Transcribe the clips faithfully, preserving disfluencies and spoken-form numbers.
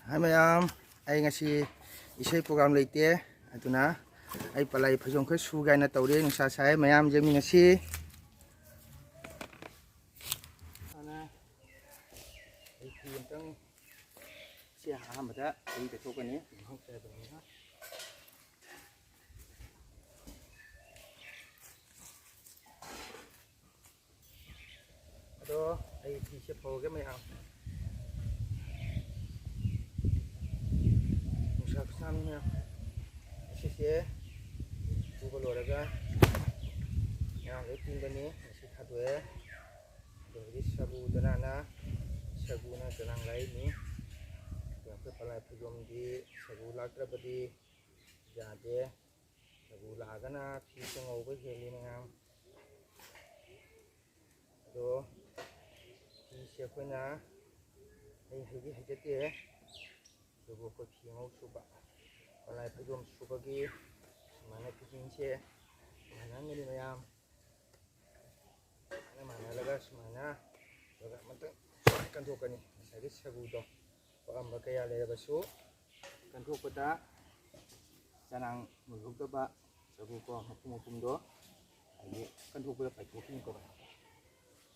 ꯍꯥꯏ ꯃꯌꯥꯝ, ꯑꯩ ꯉꯁꯤ ꯏꯁꯩ ꯄ꯭ꯔꯣꯒ꯭ꯔꯥꯝ ꯂꯩꯇꯦ, ꯑꯗꯨꯅ ꯑꯩ ꯄꯂꯥꯏ ꯐꯩꯖꯣꯝ ꯈꯔ ꯁꯨ ꯀꯥꯏꯅ ꯇꯧꯔꯤ꯫ ꯅꯨꯡꯁꯥ ꯁꯥꯏ, ꯃꯌꯥꯝ ꯌꯦꯡꯃꯤꯟꯅꯁꯤ꯫ ꯑꯩ ꯐꯤ ꯑꯝꯇꯪ, ꯁꯤ ꯑꯍꯥꯟꯕꯗ ꯑꯩ ꯇꯩꯊꯣꯛꯀꯅꯤ꯫ ꯑꯗꯣ ꯑꯩ ꯐꯤꯁꯦ ꯐꯧꯔꯒꯦ ꯃꯌꯥꯝ꯫ ꯅꯨꯡꯁꯥ ꯈꯨꯁꯥꯅꯤ ꯃꯌꯥꯝ꯫ ꯑꯁꯤꯁꯦ ꯁꯨꯕ ꯂꯣꯏꯔꯒ ꯃꯌꯥꯝ ꯂꯣꯏ ꯇꯤꯡꯒꯅꯤ꯫ ꯑꯁꯤ ꯊꯥꯗꯣꯛꯑꯦ꯫ ꯑꯗꯣ ꯍꯧꯖꯤꯛ ꯁꯒꯨꯗꯅ, ꯁꯒꯨꯅ ꯆꯅꯥꯡ ꯂꯥꯛꯏꯅꯤ꯫ ꯑꯗꯣ ꯑꯩꯈꯣꯏ ꯄꯂꯥꯏ ꯐꯩꯖꯣꯝꯗꯤ ꯁꯒꯨ ꯂꯥꯛꯇ꯭ꯔꯕꯗꯤ ꯌꯥꯗꯦ꯫ ꯁꯒꯨ ꯂꯥꯛꯑꯒꯅ ꯐꯤꯁꯦ ꯉꯧꯕ ꯍꯦꯜꯂꯤ ꯃꯌꯥꯝ꯫ ꯑꯗꯣ ꯐꯤꯁꯦ ꯑꯩꯈꯣꯏꯅ, ꯑꯩ ꯍꯩꯗꯤ ꯍꯩꯖꯗꯦ, ꯑꯗꯨꯕꯨ ꯑꯩꯈꯣꯏ ꯐꯤ ꯑꯉꯧ ꯁꯨꯕ, ꯄꯂꯥꯏ ꯐꯩꯖꯣꯝ ꯁꯨꯕꯒꯤ ꯁꯨꯃꯥꯏꯅ ꯐꯤꯇꯤꯡꯁꯦ ꯃꯥꯟꯅꯍꯟꯒꯅꯤ ꯃꯌꯥꯝ꯫ ꯁꯨꯃꯥꯏꯅ ꯃꯥꯟꯅꯍꯜꯂꯒ ꯁꯨꯃꯥꯏꯅ ꯇꯧꯔꯒ ꯑꯃꯇꯪ ꯁꯨꯃꯥꯏꯅ ꯀꯟꯊꯣꯛꯀꯅꯤ꯫ ꯉꯁꯥꯏꯒꯤ ꯁꯒꯨꯗꯣ ꯄꯛꯑꯝꯕ ꯀꯌꯥ ꯂꯩꯔꯕꯁꯨ ꯀꯟꯊꯣꯛꯄꯗ ꯆꯅꯥꯡ ꯂꯣꯏꯊꯣꯛꯇꯕ ꯁꯒꯨ ꯀꯣ, ꯃꯄꯨꯝ ꯃꯄꯨꯝꯗꯣ ꯍꯥꯏꯗꯤ ꯀꯟꯊꯣꯛꯄꯗ ꯄꯥꯏꯊꯣꯛꯈꯤꯅꯤꯀꯣ꯫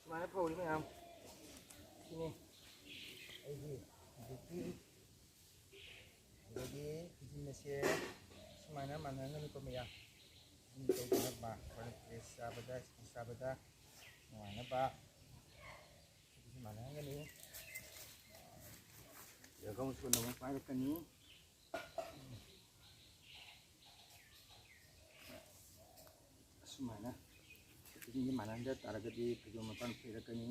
ꯁꯨꯃꯥꯏꯅ ꯐꯧꯔꯤ ꯃꯌꯥꯝ ꯁꯤꯅꯤ ꯑꯩꯒꯤ ꯍꯧꯖꯤꯛꯀꯤ ꯑꯗꯒꯤ ꯏꯟꯖꯤꯟ ꯑꯁꯦ ꯁꯨꯃꯥꯏꯅ ꯃꯥꯟꯅꯍꯟꯒꯅꯤꯀꯣ ꯃꯌꯥꯝ꯫ ꯏꯟꯖꯤꯟ ꯇꯧꯗꯅꯕ ꯍꯣꯔꯦꯟ ꯄ꯭ꯔꯦꯁ ꯆꯥꯕꯗ, ꯁ꯭ꯇꯤꯆ ꯆꯥꯕꯗ ꯅꯨꯡꯉꯥꯏꯅꯕ꯫ ꯁꯤꯁꯨ ꯃꯥꯟꯅꯍꯟꯒꯅꯤ꯫ ꯌꯥꯒꯧ ꯁꯨꯅ ꯑꯃꯨꯛ ꯄꯥꯏꯔꯛꯀꯅꯤ꯫ ꯑꯁꯨꯃꯥꯏꯅ ꯐꯤꯠꯇꯤꯡꯁꯦ ꯃꯥꯟꯅꯍꯟꯗ ꯇꯥꯔꯒꯗꯤ ꯐꯩꯖꯣꯝ ꯃꯄꯥꯟ ꯐꯣꯏꯔꯛꯀꯅꯤ꯫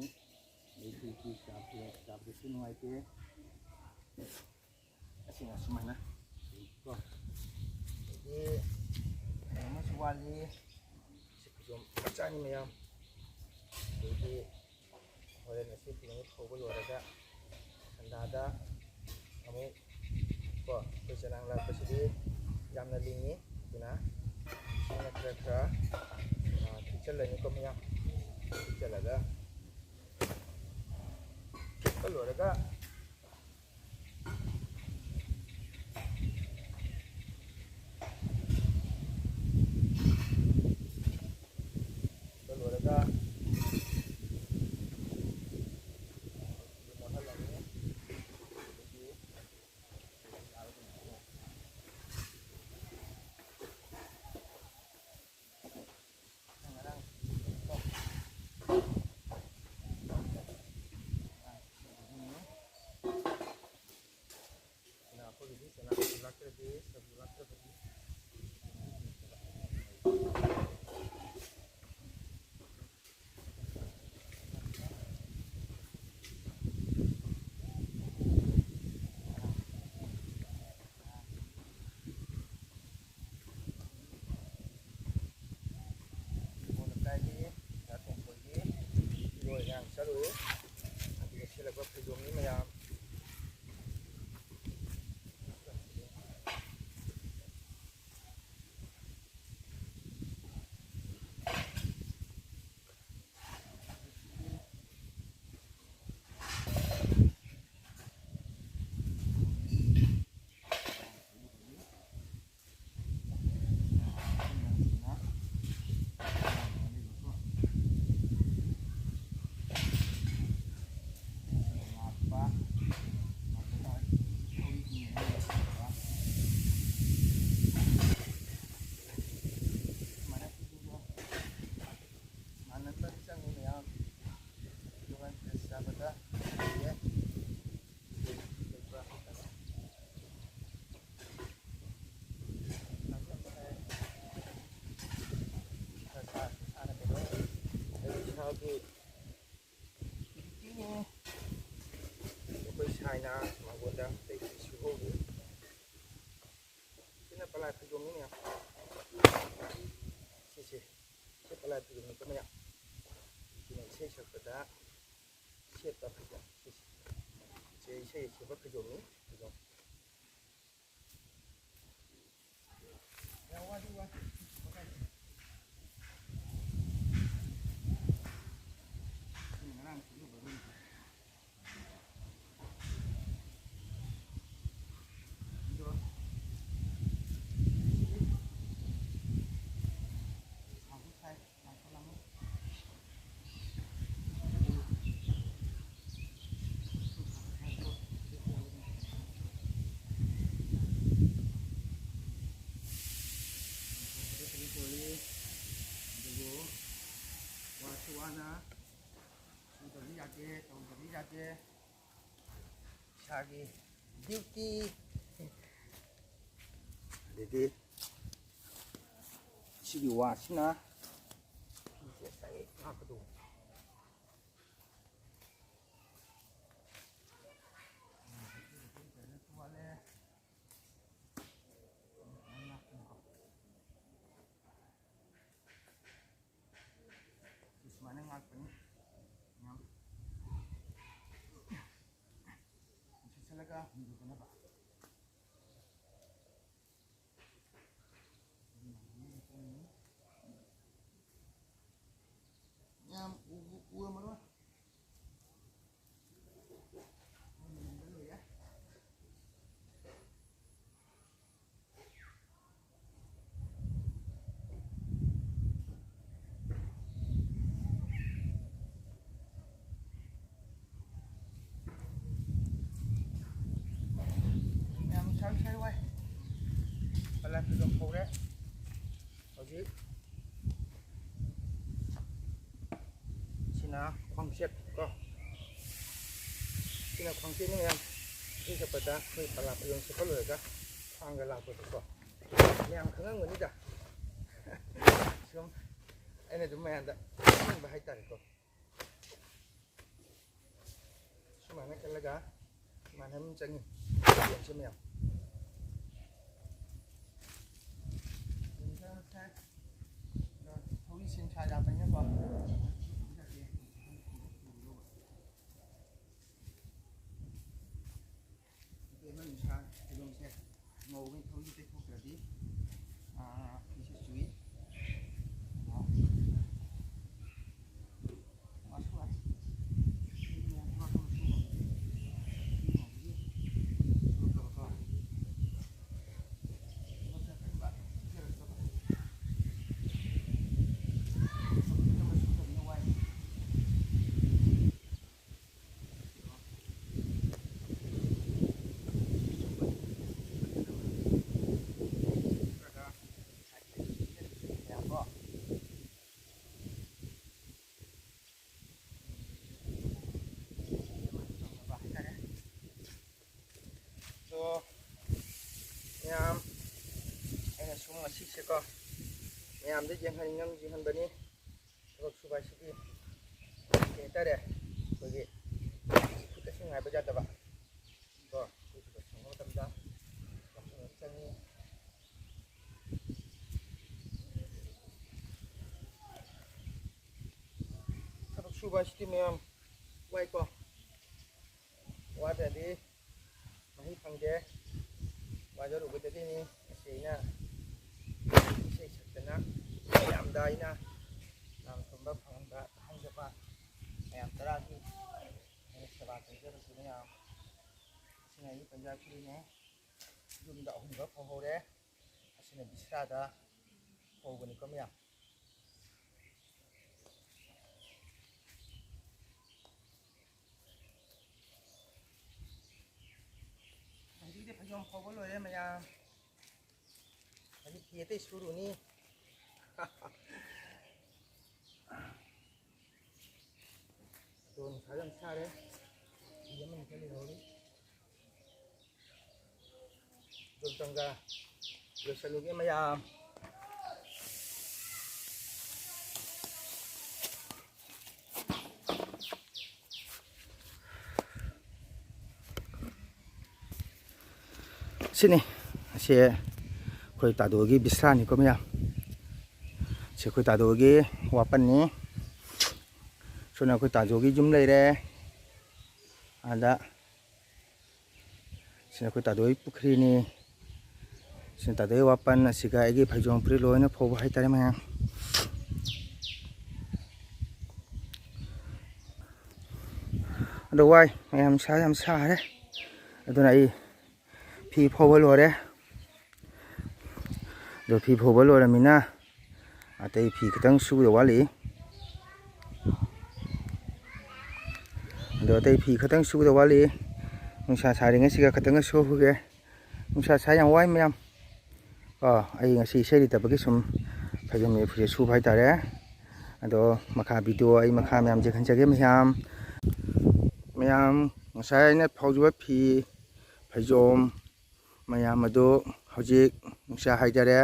ꯑꯗꯩ ꯐꯤ ꯐꯤ ꯆꯥꯕ, ꯐꯤꯔꯣꯜ ꯆꯥꯕꯗꯁꯨ ꯅꯨꯡꯉꯥꯏꯇꯦ꯫ ꯑꯁꯤꯅ ꯑꯁꯨꯃꯥꯏꯅ ꯀꯣ꯫ ꯑꯗꯒꯤ ꯀꯩꯅꯣ ꯑꯃꯁꯨ ꯋꯥꯠꯂꯤ꯫ ꯁꯤ ꯐꯩꯖꯣꯝ ꯃꯆꯥꯅꯤ ꯃꯌꯥꯝ꯫ ꯑꯗꯒꯤ ꯍꯣꯔꯦꯟ ꯑꯁꯤ ꯐꯤꯔꯣꯜ ꯐꯧꯕ ꯂꯣꯏꯔꯒ ꯁꯟꯗꯥꯗ ꯑꯃꯨꯛ ꯀꯣ, ꯑꯩꯈꯣꯏ ꯆꯅꯥꯡ ꯂꯥꯛꯄꯁꯤꯗꯤ ꯌꯥꯝꯅ ꯂꯤꯡꯉꯤ, ꯑꯗꯨꯅ ꯏꯁꯤꯡꯅ ꯈꯔ ꯈꯔ, ꯑ, ꯈꯤꯛꯆꯜꯂꯅꯤꯀꯣ ꯃꯌꯥꯝ꯫ ꯈꯤꯛꯆꯜꯂꯒ, ꯈꯤꯛꯄ ꯂꯣꯏꯔꯒ ꯅꯠꯇ꯭ꯔꯗꯤ ꯁꯔꯨ ꯅꯠꯇ꯭ꯔꯕꯗꯤ ꯏꯕꯣ ꯂꯩꯀꯥꯏꯒꯤ ꯌꯥꯇꯣꯡ ꯈꯣꯏꯒꯤ ꯐꯤꯔꯣꯜ ꯌꯥꯝ ꯆꯠꯂꯨꯏ꯫ ꯑꯗꯨꯒ ꯁꯦꯠꯂꯛꯄ ꯐꯩꯖꯣꯝꯅꯤ ꯃꯌꯥꯝ꯫ ꯃꯥꯟꯅꯕ ꯆꯪꯉꯤ ꯃꯌꯥꯝ꯫ ꯑꯗꯨꯒ ꯗ꯭ꯔꯦꯁ ꯆꯥꯕꯗ ꯂꯩꯌꯦ꯫ ꯏꯁꯥꯒꯤ ꯑꯩꯈꯣꯏ ꯁꯥꯏꯅ ꯃꯉꯣꯟꯗ ꯂꯩꯁꯤ ꯁꯨꯍꯧꯔꯤ꯫ ꯁꯤꯅ ꯄꯂꯥꯏ ꯐꯩꯖꯣꯝꯅꯤꯅꯦ꯫ ꯁꯤꯁꯦ꯫ ꯁꯤ ꯄꯂꯥꯏ ꯐꯩꯖꯣꯝꯅꯤꯀꯣ ꯃꯌꯥꯝ꯫ ꯁꯤꯅ ꯏꯁꯩ ꯁꯛꯄꯗ ꯁꯦꯠꯄ ꯐꯩꯖꯣꯝ꯫ ꯁꯤꯁꯦ꯫ ꯁꯤ ꯏꯁꯩ ꯁꯦꯠꯄ ꯐꯩꯖꯣꯝꯅꯤ꯫ ꯐꯩꯖꯣꯝ꯫ ꯑꯗꯨꯕꯨ ꯋꯥꯁꯨ ꯋꯥꯅ ꯁꯨꯗꯕꯗꯤ ꯌꯥꯗꯦ, ꯇꯧꯗꯕꯗꯤ ꯌꯥꯗꯦ꯫ ꯏꯁꯥꯒꯤ duty꯫ ꯑꯗꯩꯗꯤ ꯁꯤꯒꯤ ꯋꯥꯁꯤꯅ ꯁꯨꯃꯥꯏꯅ ꯉꯥꯛꯄꯅꯤ꯫ ꯌꯥꯝ ꯆꯤꯛꯁꯤꯜꯂꯒ ꯍꯨꯟꯗꯣꯛꯇꯅꯕ꯫ ꯌꯥꯝ ꯎ-, ꯎꯔꯝꯃꯔꯣꯏ꯫ ꯌꯥꯝ ꯁꯥꯏ, ꯁꯥꯏ ꯋꯥꯏ꯫ ꯄꯂꯥ ꯐꯩꯖꯣꯝ ꯐꯧꯔꯦ꯫ ꯍꯧꯖꯤꯛ ꯁꯤꯅ ꯈ꯭ꯋꯥꯡꯆꯦꯠ ꯀꯣ꯫ ꯁꯤꯅ ꯈ꯭ꯋꯥꯡꯆꯦꯠꯅꯤ ꯃꯌꯥꯝ꯫ ꯏꯁꯩ ꯁꯛꯄꯗ ꯑꯩꯈꯣꯏ ꯄꯂꯥ ꯐꯩꯖꯣꯝ ꯁꯦꯠꯄ ꯂꯣꯏꯔꯒ ꯈ꯭ꯋꯥꯡꯒ ꯂꯥꯛꯄꯗꯀꯣ꯫ ꯃꯌꯥꯝ ꯈꯪꯉꯝꯒꯅꯤꯗ꯫ ꯁꯨꯝ ꯑꯩꯅ ꯑꯗꯨꯝ ꯃꯌꯥꯝꯗ ꯈꯪꯍꯟꯕ ꯍꯥꯏꯇꯥꯔꯦꯀꯣ꯫ ꯁꯨꯃꯥꯏꯅ ꯈꯜꯂꯒ ꯁꯨꯃꯥꯏꯅ ꯑꯗꯨꯝ ꯆꯪꯉꯤ ꯌꯦꯡꯁꯤ ꯃꯌꯥꯝ꯫ ꯊꯧꯔꯤ ꯁꯦꯝ ꯁꯥ ꯌꯥꯕꯅꯤꯅꯀꯣ꯫ ꯏꯕꯦꯝꯃ ꯅꯨꯡꯁꯥ ꯐꯤꯕꯝꯁꯦ ꯉꯧꯕꯩ ꯊꯧꯔꯤ ꯇꯩꯊꯣꯛꯇ꯭ꯔꯗꯤ, ꯑꯥ, ꯐꯤꯁꯦ ꯆꯨꯏ꯫ ꯑꯥ, ꯋꯥꯁꯨ ꯋꯥꯏ꯫ ꯅꯣꯡ ꯈꯔ ꯈꯔ ꯆꯨꯕ꯫ ꯆꯨꯕ ꯉꯧꯕꯒꯤ ꯆꯨꯔꯛꯇꯕꯀꯣ꯫ ꯊꯕꯛꯁꯦ ꯑꯀꯟꯕ ꯆꯦꯜꯂꯛꯇꯕ꯫ ꯊꯕꯛꯁꯦ ꯑꯀꯟꯕ ꯁꯨꯗꯕꯅꯤꯅ ꯋꯥꯏ꯫ So, ꯃꯌꯥꯝ ꯀꯣ, ꯃꯌꯥꯝꯗ ꯌꯦꯡꯍꯟ-, ꯌꯦꯡꯍꯟꯕꯅꯤ꯫ ꯊꯕꯛ ꯁꯨꯕ ꯍꯥꯏꯁꯤꯗꯤ ꯀꯩ ꯍꯥꯏꯇꯥꯔꯦ, ꯑꯩꯈꯣꯏꯒꯤ ꯈꯨꯠꯇ ꯁꯨꯝ ꯉꯥꯏꯕ ꯌꯥꯗꯕ꯫ ꯀꯣ, ꯑꯩꯈꯣꯏ ꯊꯕꯛ ꯁꯨꯕ ꯃꯇꯝꯗ ꯆꯪꯉꯤ꯫ ꯊꯕꯛ ꯁꯨꯕ ꯍꯥꯏꯁꯤꯗꯤ ꯃꯌꯥꯝ ꯋꯥꯏꯀꯣ꯫ ꯋꯥꯗ꯭ꯔꯗꯤ ꯃꯍꯩ ꯐꯪꯗꯦ꯫ ꯋꯥꯖꯔꯨꯕꯗꯒꯤꯅꯤ ꯉꯁꯤ ꯑꯩꯅ ꯏꯁꯩ ꯁꯛꯇꯅ ꯃꯌꯥꯝꯗ ꯑꯩꯅ ꯅꯥꯝ ꯊꯣꯟꯕ ꯐꯪꯍꯟꯕ ꯇꯥꯍꯟꯖꯕ ꯃꯌꯥꯝ ꯇꯔꯥꯒꯤ ꯑꯩꯅ ꯁꯦꯕꯥ ꯇꯧꯖꯔꯁꯨ ꯃꯌꯥꯝ꯫ ꯑꯁꯤꯅ ꯑꯩꯒꯤ ꯄꯟꯖꯥꯕ ꯐꯤꯅꯦ꯫ ꯌꯨꯝꯗ ꯑꯍꯨꯝꯂꯛ ꯐꯧꯍꯧꯔꯦ꯫ ꯑꯁꯤꯅ ꯕꯤꯁ꯭ꯔꯥꯗ ꯐꯧꯕꯅꯤꯀꯣ ꯃꯌꯥꯝ꯫ ꯍꯧꯖꯤꯛꯇꯤ ꯐꯩꯖꯣꯝ ꯐꯧꯕ ꯂꯣꯏꯔꯦ ꯃꯌꯥꯝ꯫ ꯍꯧꯖꯤꯛ ꯐꯤ ꯑꯇꯩ ꯁꯨꯔꯨꯅꯤ꯫ ꯑꯗꯣ ꯅꯨꯡꯁꯥꯁꯨ ꯌꯥꯝ ꯁꯥꯔꯦ꯫ ꯐꯤ ꯑꯃꯅꯤ ꯈꯔ ꯂꯩꯍꯧꯔꯤ꯫ ꯑꯗꯨ ꯑꯝꯇꯪꯒ ꯂꯣꯏꯁꯜꯂꯨꯒꯦ ꯃꯌꯥꯝ꯫ ꯁꯤꯅꯤ, ꯑꯁꯤ ꯑꯩꯈꯣꯏ ꯇꯥꯗꯣꯒꯤ ꯕꯤꯁ꯭ꯔꯥꯅꯤꯀꯣ ꯃꯌꯥꯝ꯫ ꯁꯤ ꯑꯩꯈꯣꯏ ꯇꯥꯗꯣꯒꯤ ꯋꯥꯄꯟꯅꯤ꯫ ꯁꯣꯝꯅ ꯑꯩꯈꯣꯏ ꯇꯥꯗꯣꯒꯤ ꯌꯨꯝ ꯂꯩꯔꯦ꯫ ꯑꯗ ꯁꯤꯅ ꯑꯩꯈꯣꯏ ꯇꯥꯗꯣꯒꯤ ꯄꯨꯈ꯭ꯔꯤꯅꯤ꯫ ꯁꯤꯅ ꯇꯥꯗꯣꯒꯤ ꯋꯥꯄꯟ꯫ ꯑꯁꯤꯒ ꯑꯩꯒꯤ ꯐꯩꯖꯣꯝ ꯐꯨꯔꯤꯠ ꯂꯣꯏꯅ ꯐꯧꯕ ꯍꯥꯏꯇꯥꯔꯦ ꯃꯌꯥꯝ꯫ ꯑꯗꯣ ꯋꯥꯏ ꯃꯌꯥꯝ, ꯅꯨꯡꯁꯥ ꯌꯥꯝ ꯁꯥꯔꯦ꯫ ꯑꯗꯨꯅ ꯑꯩ ꯐꯤ ꯐꯧꯕ ꯂꯣꯏꯔꯦ꯫ ꯑꯗꯣ ꯐꯤ ꯐꯧꯕ ꯂꯣꯏꯔꯃꯤꯅ ꯑꯇꯩ ꯐꯤ ꯈꯤꯇꯪ ꯁꯨꯗ ꯋꯥꯠꯂꯤ꯫ ꯑꯗꯣ ꯑꯇꯩ ꯐꯤ ꯈꯤꯇꯪ ꯁꯨꯗ ꯋꯥꯠꯂꯤ꯫ ꯅꯨꯡꯁꯥ ꯁꯥꯔꯤꯉꯩꯁꯤꯒ ꯈꯤꯇꯪꯒ ꯁꯨꯍꯧꯒꯦ꯫ ꯅꯨꯡꯁꯥ ꯁꯥꯏ, ꯌꯥꯝ ꯋꯥꯏ ꯃꯌꯥꯝ꯫ ꯀꯣ, ꯑꯩ ꯉꯁꯤ ꯏꯁꯩ ꯂꯩꯇꯕꯒꯤ ꯁꯨꯝ ꯐꯩꯖꯣꯝ ꯐꯨꯔꯤꯠ ꯁꯨꯕ ꯍꯥꯏꯇꯥꯔꯦ꯫ ꯑꯗꯣ ꯃꯈꯥ ꯚꯤꯗꯤꯑꯣ ꯑꯩ ꯃꯈꯥ ꯃꯌꯥꯝ ꯌꯦꯡꯍꯟꯖꯒꯦ ꯃꯌꯥꯝ꯫ ꯃꯌꯥꯝ, ꯉꯁꯥꯏ ꯑꯩꯅ ꯐꯧꯈꯤꯕ ꯐꯤ, ꯐꯩꯖꯣꯝ ꯃꯌꯥꯝ ꯑꯗꯨ ꯍꯧꯖꯤꯛ ꯅꯨꯡꯁꯥ ꯍꯥꯏꯊꯔꯦ꯫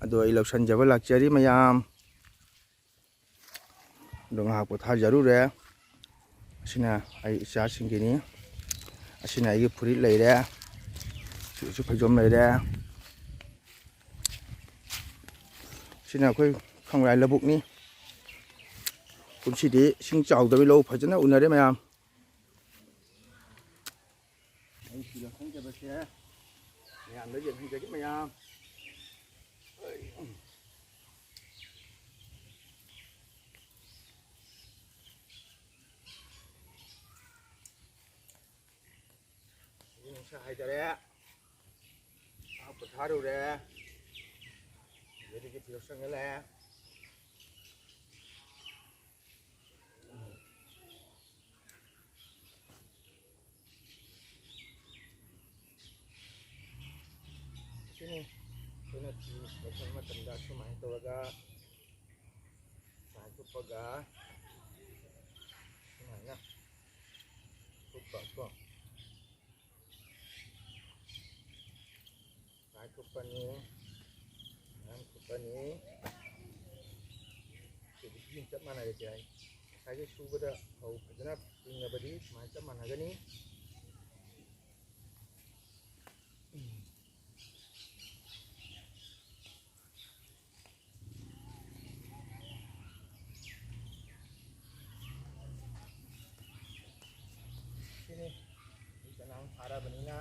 ꯑꯗꯣ ꯑꯩ ꯂꯧꯁꯟꯖꯕ ꯂꯥꯛꯆꯔꯤ ꯃꯌꯥꯝ꯫ ꯑꯗꯣ ꯉꯥꯏꯍꯥꯛ ꯄꯣꯊꯥꯖꯔꯨꯔꯦ꯫ ꯑꯁꯤꯅ ꯑꯩ ꯏꯆꯥꯁꯤꯡꯒꯤꯅꯤ꯫ ꯑꯁꯤꯅ ꯑꯩꯒꯤ ꯐꯨꯔꯤꯠ ꯂꯩꯔꯦ꯫ ꯁꯤꯁꯨ ꯐꯩꯖꯣꯝ ꯂꯩꯔꯦ꯫ ꯁꯤꯅ ꯑꯩꯈꯣꯏ ꯈꯪꯔꯥꯏ ꯂꯧꯕꯨꯛꯅꯤ꯫ ꯀꯨꯝꯁꯤꯗꯤ ꯏꯁꯤꯡ ꯆꯥꯎꯗꯕꯤ ꯂꯧ ꯐꯖꯅ ꯎꯅꯔꯦ ꯃꯌꯥꯝ꯫ ꯑꯩ ꯁꯤꯗ ꯈꯪꯖꯕꯁꯦ ꯃꯌꯥꯝꯗ ꯌꯦꯡꯍꯟꯖꯒꯦ ꯃꯌꯥꯝ꯫ ꯍꯧꯖꯤꯛ ꯅꯨꯡꯁꯥ ꯍꯥꯏꯊꯔꯦ꯫ ꯉꯥꯏꯍꯥꯛ ꯄꯣꯊꯥꯔꯨꯔꯦ꯫ ꯑꯗꯨꯗꯒꯤ ꯐꯤꯔꯣꯞ ꯆꯪꯁꯤꯜꯂꯛꯑꯦ꯫ ꯁꯤꯅꯤ ꯑꯩꯈꯣꯏꯅ ꯐꯤ ꯂꯧꯁꯟꯕ ꯃꯇꯝꯗ ꯁꯨꯃꯥꯏꯅ ꯇꯧꯔꯒ ꯁꯨꯃꯥꯏꯅ ꯊꯨꯞꯄꯒ ꯁꯨꯃꯥꯏꯅ ꯊꯨꯞꯄ ꯀꯣ꯫ ꯁꯨꯃꯥꯏꯅ ꯊꯨꯞꯄꯅꯤ, ꯁꯨꯃꯥꯏꯅ ꯊꯨꯞꯄꯅꯤ꯫ ꯁꯤꯗꯤ ꯆꯞ ꯃꯥꯟꯅꯔꯦ ꯍꯥꯏ꯫ ꯉꯁꯥꯏꯒꯤ ꯁꯨꯕꯗ ꯐꯧ ꯐꯖꯅ ꯇꯤꯡꯉꯕꯗꯤ ꯁꯨꯃꯥꯏꯅ ꯆꯞ ꯃꯥꯟꯅꯒꯅꯤ꯫ ꯁꯤꯅꯤ꯫ ꯆꯅꯥꯡ ꯐꯥꯔꯕꯅꯤꯅ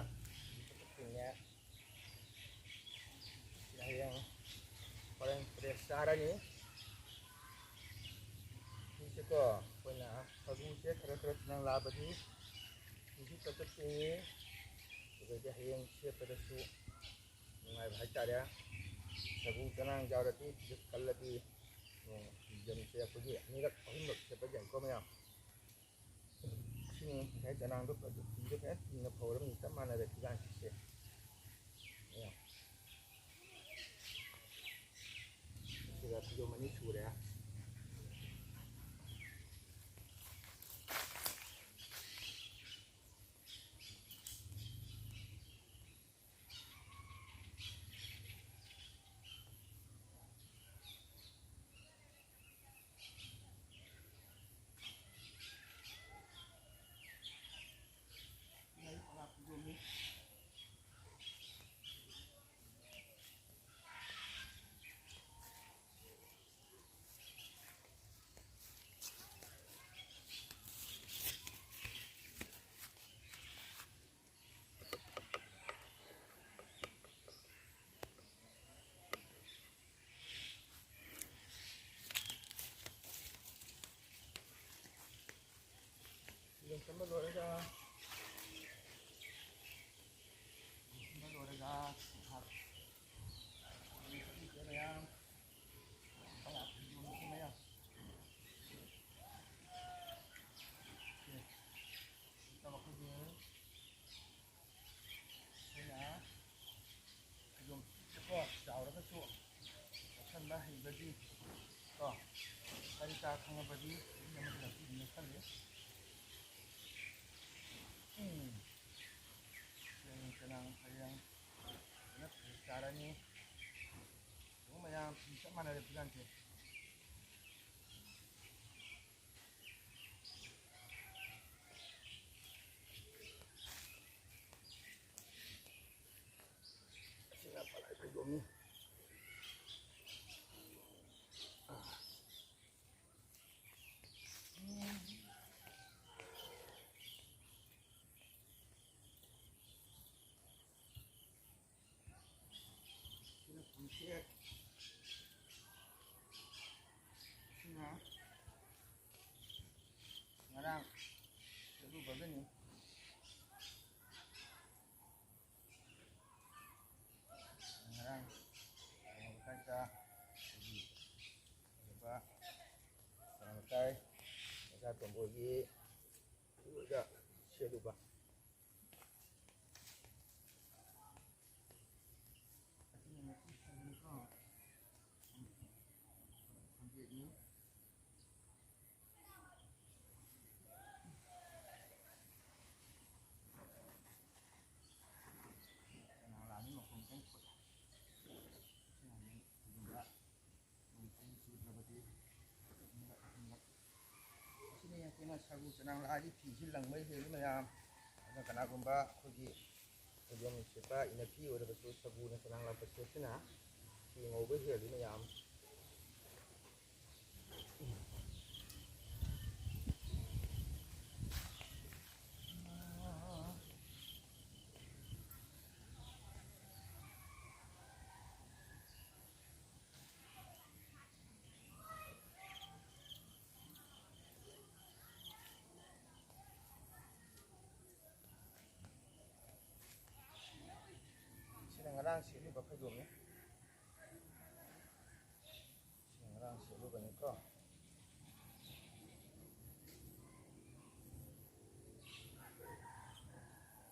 ꯆꯤꯡꯉꯦ꯫ ꯁꯤꯅ ꯍꯌꯦꯡ ꯍꯣꯔꯦꯟ ꯐ꯭ꯔꯦꯁ ꯆꯥꯔꯅꯤ꯫ ꯁꯤꯁꯦꯀꯣ ꯑꯩꯈꯣꯏꯅ ꯁꯔꯨꯁꯦ ꯈꯔ ꯈꯔ ꯆꯅꯥꯡ ꯂꯥꯛꯑꯕꯗꯤ ꯁꯤꯁꯨ ꯆꯞ ꯆꯞ ꯇꯤꯡꯉꯤ꯫ ꯑꯗꯨꯗꯩꯗꯤ ꯍꯌꯦꯡ ꯁꯦꯠꯄꯗꯁꯨ ꯅꯨꯡꯉꯥꯏꯕ ꯍꯥꯏꯇꯥꯔꯦ꯫ ꯁꯔꯨ ꯆꯅꯥꯡ ꯌꯥꯎꯔꯗꯤ ꯐꯤꯖꯦꯠ ꯀꯜꯂꯗꯤ ꯅꯣꯡ ꯐꯤꯖꯦꯠꯁꯦ ꯑꯩꯈꯣꯏꯒꯤ ꯑꯅꯤꯔꯛ ꯑꯍꯨꯝꯂꯛ ꯁꯦꯠꯄ ꯌꯥꯏꯀꯣ ꯃꯌꯥꯝ꯫ ꯁꯤꯅꯤ ꯉꯁꯥꯏ ꯆꯅꯥꯡꯗꯣ ꯐꯖ-, ꯐꯤꯗꯣ ꯐꯖꯅ ꯇꯤꯡꯅ ꯐꯧꯔꯕꯅꯤ ꯆꯞ ꯃꯥꯟꯅꯔꯦ ꯐꯤꯖꯥꯡꯁꯤꯁꯦ꯫ ꯃꯌꯥꯝ꯫ ꯁꯤꯒ ꯐꯤꯖꯣꯝ ꯑꯅꯤ ꯁꯨꯔꯦ꯫ ꯂꯣꯏꯁꯤꯟꯕ ꯂꯣꯏꯔꯒ, ꯂꯣꯏꯁꯤꯟꯕ ꯂꯣꯏꯔꯒ ꯉꯥꯏꯍꯥꯛ ꯆꯠꯂꯤꯁꯦ ꯃꯌꯥꯝ꯫ ꯃꯌꯥꯝ, ꯃꯌꯥꯝ꯫ ꯑꯣꯀꯦ꯫ ꯁꯤꯗ ꯑꯩꯈꯣꯏꯒꯤ ꯑꯩꯈꯣꯏꯅ ꯐꯩꯖꯣꯝ ꯐꯤꯁꯦꯀꯣ, ꯆꯥꯎꯔꯒꯁꯨ ꯂꯧꯁꯟꯕ ꯍꯩꯕꯒꯤ ꯀꯣ, ꯀꯔꯤ ꯀꯔꯥ ꯈꯪꯉꯕꯗꯤ ꯃꯤ ꯑꯃꯒꯤ ꯂꯝꯕꯤ ꯑꯗꯨꯝ ꯂꯧꯁꯜꯂꯤ꯫ ꯎꯝ꯫ ꯆꯦꯡ ꯆꯅꯥꯡ ꯍꯌꯦꯡ ꯐꯖꯅ ꯐꯖꯅ ꯆꯥꯔꯅꯤ꯫ ꯌꯦꯡꯉꯨ ꯃꯌꯥꯝ, ꯐꯤ ꯆꯞ ꯃꯥꯟꯅꯔꯦ ꯐꯤꯖꯥꯡꯁꯦ꯫ ꯑꯁꯤꯅ ꯄꯂꯥꯏ ꯐꯩꯗꯣꯝꯅꯤ꯫ ꯁꯤꯅ ꯐꯤꯁꯦ꯫ ꯁꯤꯅ ꯉꯔꯥꯡ ꯆꯠꯂꯨꯕꯒꯅꯤ꯫ ꯉꯔꯥꯡ ꯀꯩꯅꯣ ꯂꯩꯀꯥꯏꯗ ꯑꯩꯈꯣꯏꯒꯤ ꯑꯣꯏꯕ ꯀꯩꯅꯣ ꯂꯩꯀꯥꯏ ꯃꯆꯥ ꯇꯣꯝꯕꯣꯏꯒꯤ ꯑꯗꯨꯗ ꯁꯦꯠꯂꯨꯕ꯫ ꯑꯁꯤꯅ ꯉꯁꯤ ꯁꯟꯅꯤꯀꯣ꯫ ꯁꯟꯗꯦꯅꯤ꯫ ꯀꯅꯥ ꯂꯥꯛꯑꯅꯤ ꯃꯈꯣꯟ ꯀꯟꯅ ꯊꯣꯛꯑꯦ꯫ ꯁꯤꯅ ꯑꯃꯨꯛ ꯀꯩꯒꯨꯝꯕ ꯅꯣꯡ ꯆꯤꯡ ꯆꯨꯗ꯭ꯔꯕꯗꯤ ꯑꯅꯤꯔꯛ ꯑꯍꯨꯝꯂꯛ꯫ ꯑꯁꯤꯅꯤ ꯑꯩꯈꯣꯏꯅ ꯁꯔꯨ ꯆꯅꯥꯡ ꯂꯥꯛꯑꯗꯤ ꯐꯤꯁꯤ ꯂꯪꯕ ꯍꯦꯜꯂꯤ ꯃꯌꯥꯝ꯫ ꯑꯗꯨꯅ ꯀꯅꯥꯒꯨꯝꯕ ꯑꯩꯈꯣꯏꯒꯤ ꯐꯩꯖꯣꯝ ꯁꯦꯠꯄ ꯏꯅꯐꯤ ꯑꯣꯏꯔꯕꯁꯨ ꯁꯔꯨꯅ ꯆꯅꯥꯡ ꯂꯥꯛꯄ ꯁꯦꯠꯁꯤꯅ ꯐꯤ ꯉꯧꯕ ꯍꯦꯜꯂꯤ ꯃꯌꯥꯝ꯫ ꯁꯦꯠꯂꯤꯕ ꯐꯩꯖꯣꯝꯅꯤ꯫ ꯁꯤ ꯉꯔꯥꯡ ꯁꯦꯠꯂꯨꯕꯅꯤꯀꯣ꯫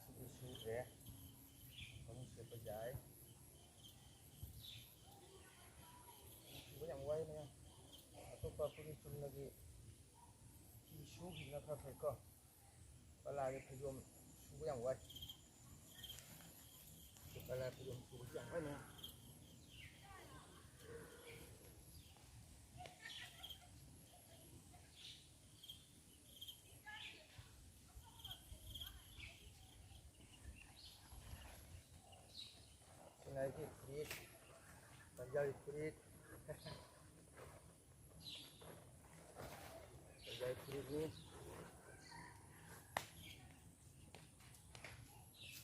ꯁꯤꯗꯤ ꯁꯨꯈ꯭ꯔꯦ꯫ ꯑꯃꯨꯛ ꯁꯦꯠꯄ ꯌꯥꯏ꯫ ꯁꯨꯕ ꯌꯥꯝ ꯋꯥꯏ ꯃꯌꯥꯝ꯫ ꯑꯇꯣꯞꯄ ꯑꯩꯈꯣꯏꯒꯤ ꯆꯨꯝꯅꯒꯤ ꯐꯤ ꯁꯨꯈꯤꯕꯅ ꯈꯔ ꯐꯩꯀꯣ꯫ ꯄꯂꯥꯒꯤ ꯐꯩꯖꯣꯝ ꯁꯨꯕ ꯌꯥꯝ ꯋꯥꯏ꯫ ꯄꯂꯥ ꯐꯩꯖꯣꯝ ꯁꯨꯕꯁꯨ ꯌꯥꯝ ꯋꯥꯏ ꯃꯌꯥꯝ꯫ ꯁꯤꯅ ꯑꯩꯒꯤ ꯐꯨꯔꯤꯠ, ꯄꯟꯖꯥꯕꯤ ꯐꯨꯔꯤꯠ꯫ ꯄꯟꯖꯥꯕꯤ ꯐꯨꯔꯤꯠꯅꯤ꯫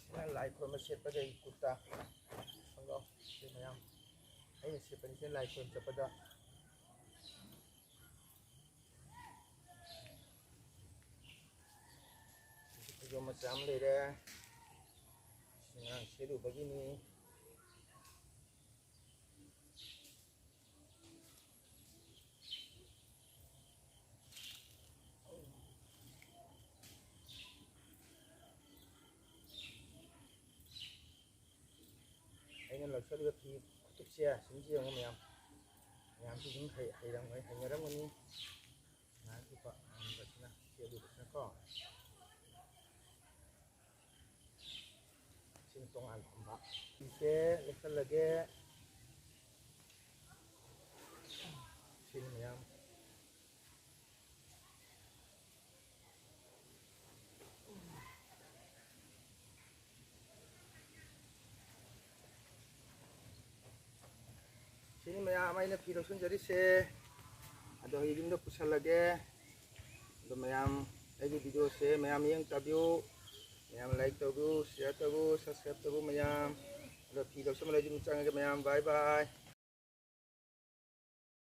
ꯁꯤꯅ ꯂꯥꯏ ꯈꯨꯔꯨꯝꯕ ꯁꯦꯠꯄꯒꯤ ꯀꯨꯔꯇꯥ ꯈꯣꯡꯒ꯭ꯔꯥꯎ꯫ ꯁꯤ ꯃꯌꯥꯝ ꯑꯩꯅ ꯁꯦꯠꯄꯅꯤ꯫ ꯁꯤꯅ ꯂꯥꯏ ꯈꯨꯔꯨꯝ ꯆꯠꯄꯗ꯫ ꯁꯤꯁꯨ ꯐꯩꯖꯣꯝ ꯃꯆꯥ ꯑꯃ ꯂꯩꯔꯦ꯫ ꯁꯤ ꯉꯔꯥꯡ ꯁꯦꯠꯂꯨꯕꯒꯤꯅꯤ꯫ ꯑꯩꯅ ꯂꯧꯁꯜꯂꯤꯕ ꯐꯤ ꯈꯨꯇꯨꯞꯁꯦ ꯁꯨꯝ ꯌꯦꯡꯉꯨ ꯃꯌꯥꯝ꯫ ꯃꯌꯥꯝꯁꯨ ꯑꯗꯨꯝ ꯍꯩ-, ꯍꯩꯔꯝꯒꯅꯤ, ꯍꯩꯅꯔꯝꯒꯅꯤ꯫ ꯉꯥꯏꯈꯣꯀꯣ, ꯑꯃꯨꯕꯁꯤꯅ ꯁꯦꯠꯂꯤꯕꯁꯤꯅꯀꯣ꯫ ꯁꯤꯅ ꯇꯣꯉꯥꯟ ꯊꯝꯕ꯫ ꯐꯤꯁꯦ ꯂꯧꯁꯜꯂꯒꯦ꯫ ꯁꯤꯅꯤ ꯃꯌꯥꯝ꯫ ꯁꯤꯅꯤ ꯃꯌꯥꯝ ꯑꯩꯅ ꯐꯤ ꯂꯧꯁꯤꯟꯖꯔꯤꯁꯦ꯫ ꯑꯗꯣ ꯍꯧꯖꯤꯛ ꯌꯨꯝꯗ ꯄꯨꯁꯜꯂꯒꯦ꯫ ꯑꯗꯣ ꯃꯌꯥꯝ ꯑꯩꯒꯤ videoꯁꯦ ꯃꯌꯥꯝ ꯌꯦꯡ ꯇꯥꯕꯤꯌꯨ꯫ ꯃꯌꯥꯝ like ꯇꯧꯕꯤꯌꯨ, share ꯇꯧꯕꯤꯌꯨ, subscribe ꯇꯧꯕꯤꯌꯨ ꯃꯌꯥꯝ꯫ ꯑꯗꯣ ꯐꯤ ꯂꯧꯁꯟꯕ ꯂꯣꯏꯔꯗꯤ ꯑꯗꯨꯝ ꯆꯪꯉꯒꯦ ꯃꯌꯥꯝ꯫ Bye bye꯫